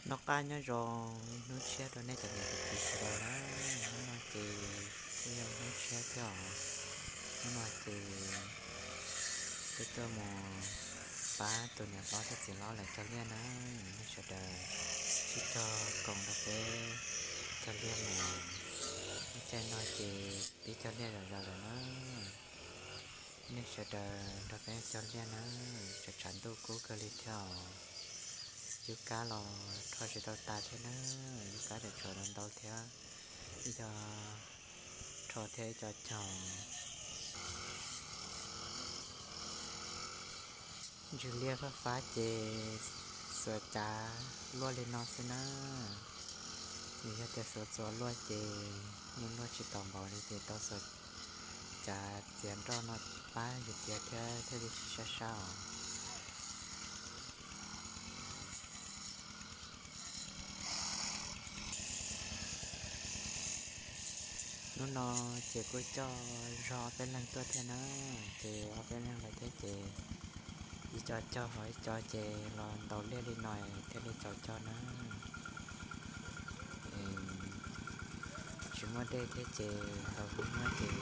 Noj qab nyob zoo hnub tshiab rau nej cov niam cov txiv sawv daws na. Hnub no ces kuj yog hnub tshiab thiab os. Hnub no ces peb tuaj mus pab tus niam hlob thiab txiv hlob lawv cog liaj na. Nej sawv daws sib cog koom rau peb cog liaj mus. Lub caij no ces peb cog liaj zom zaws lawm na. Nej sawv daws nrog peb cog liaj na. Tshav tshav ntuj kub kawg li thiab os. Yub kab los rho tsis tau tas thiab na. Yub kab tseem tshuav ntau ntau thiab. Ib co rho thiab ib co cog. Ntsws liaj fab fab ces xuas cav luaj li no xwb na. Yog tias xuas txuas luaj ces luaj luaj tsis tau npaum li ces tau xuas cav txiav nroj no pab yus txiav thiab thiaj li tsis sab sab os. Hnub no ces kuj coj zog ob peb leeg tuaj thiab na, ces ob peb leeg lawm thiab ces ib co cog ho ib co ces los ntaus liaj li no thiaj li txaus cog na. Tsis muaj dej thiab ces ntaus hnub nyob ces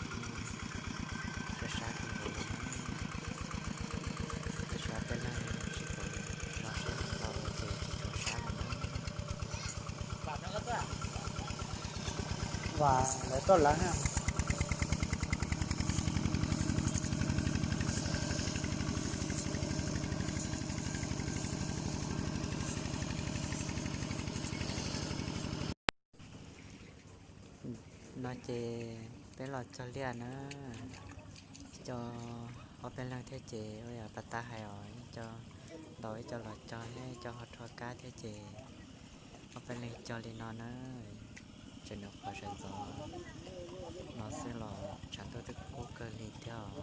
yeej sab sab kawg nkaus li na. Tab sis ob peb leeg tsis tau los sab tau ces tsis tshua sab lawm na. Vam lawv tuaj lawv na. No ces peb los cog liaj na, ib co ob peb leeg thiab ces ua yog pas tas hais os, ib co ntaus ib co los cog thiab ib co ho rho kab thiab ces ob peb leeg cog li no na. Tseem nws qhov sawv ntxov no xwb los tshav ntuj twb kub kawg li thiab os.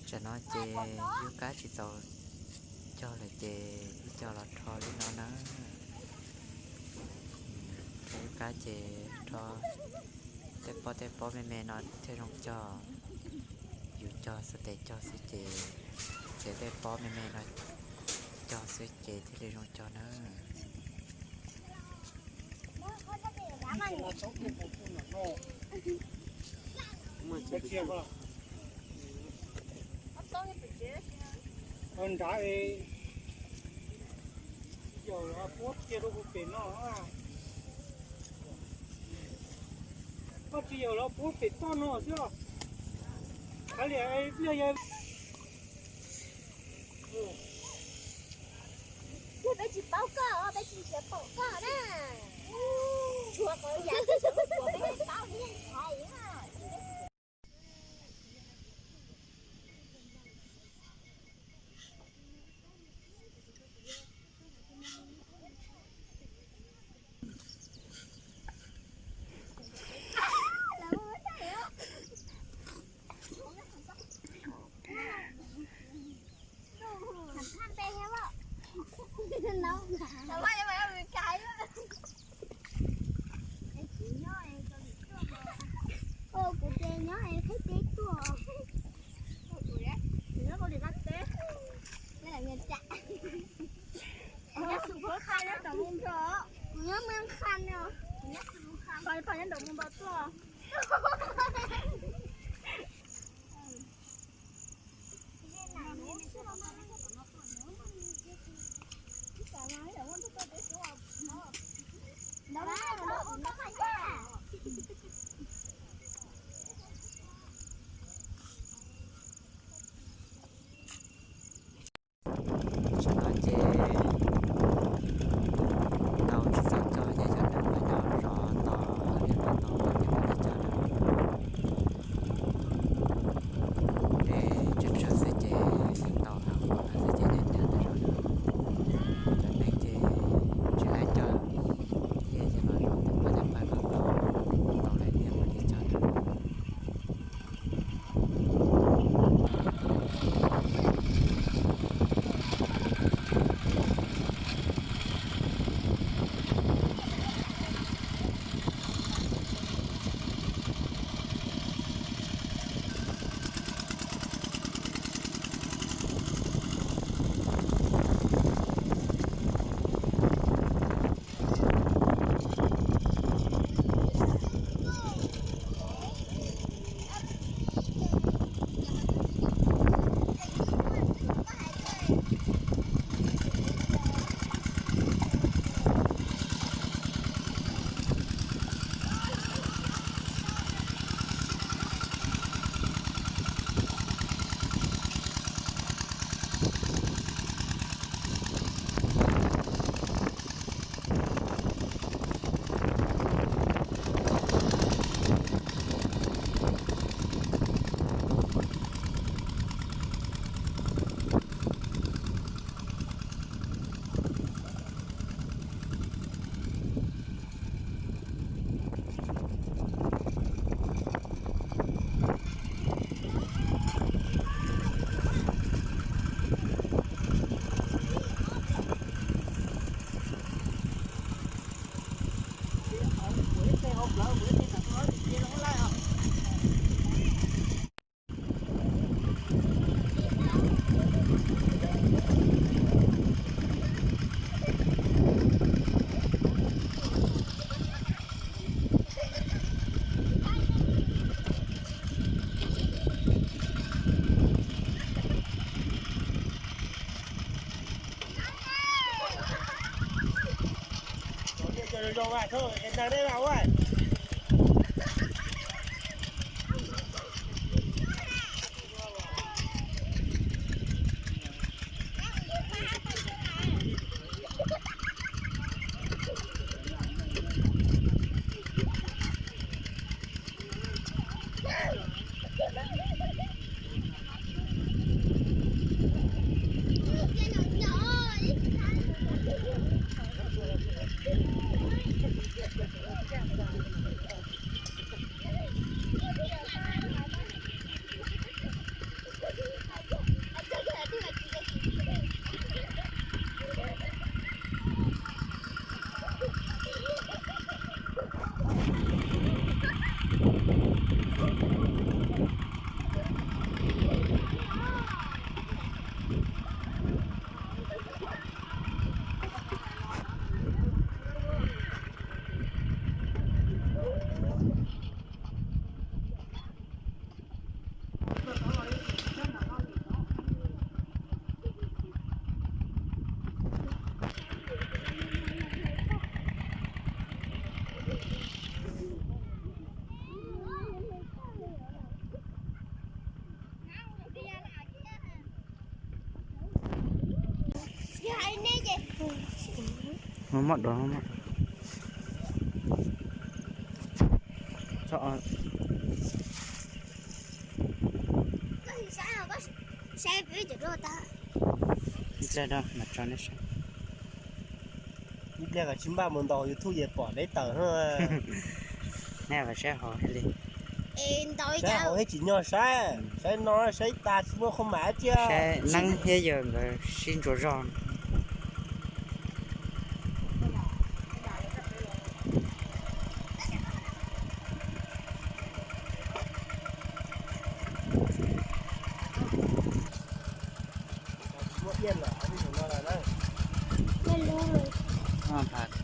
Tsam no ces yub kab tsis txaus cog lawm ces ib co los rho li no na. Rho yub kab ces rho tej pob tej pob me me no thiaj zoo cog. Yus cog xwb tes cog xwb ces, ces tej pob me me no cog xwb ces thiaj li zoo cog na. Nrad, yog puab cia rau kuv pem no, koj tsis yog los puab pem toj no xwb os. Kav liam, yog, yog peb tsis paub koj, peb tsis nrhiav pom koj na. Tshuav qhov yam peb paub li hais. Kuv ces nyob es Thaib teb tuaj. Kuv nyob Xus Phuv Qha nyob nraum Moos Nplog. Kuv nyob Moos Qha no. Kuv nyob Xus Phuv Qha. Pog nyob nraum Moos Nplog tuaj. Tam sim no ces tau tsis txog caug ces cov neeg los nyob zov tos hauv liaj los tau tau ces mam li coj lawm. Ces tsawg tsawg xwb ces tau heev, tau heev xwb ces nyob nyob tau zov lawm. Cov neeg ces tsis laib coj, thiaj ces los zov tau pab cov pab los tau, tau lawm thiaj mam li coj lawm. Maj maj dov, maj maj dov. Tso, saib peb cov dua tag. Ib pliag da mas tso neb saib. Ib pliag kom tsis npaj mus ntaus YouTube ces pom deb tawm. Neb ua saib hauv li. Saib hauv thiab tsis nyog saib, saib no saib tas tsis muaj qhov mam tsiaj. Saib neeb thiab yawg nkawd sib ntsuas zog. Ua iab lawm hauv lub no lawm na.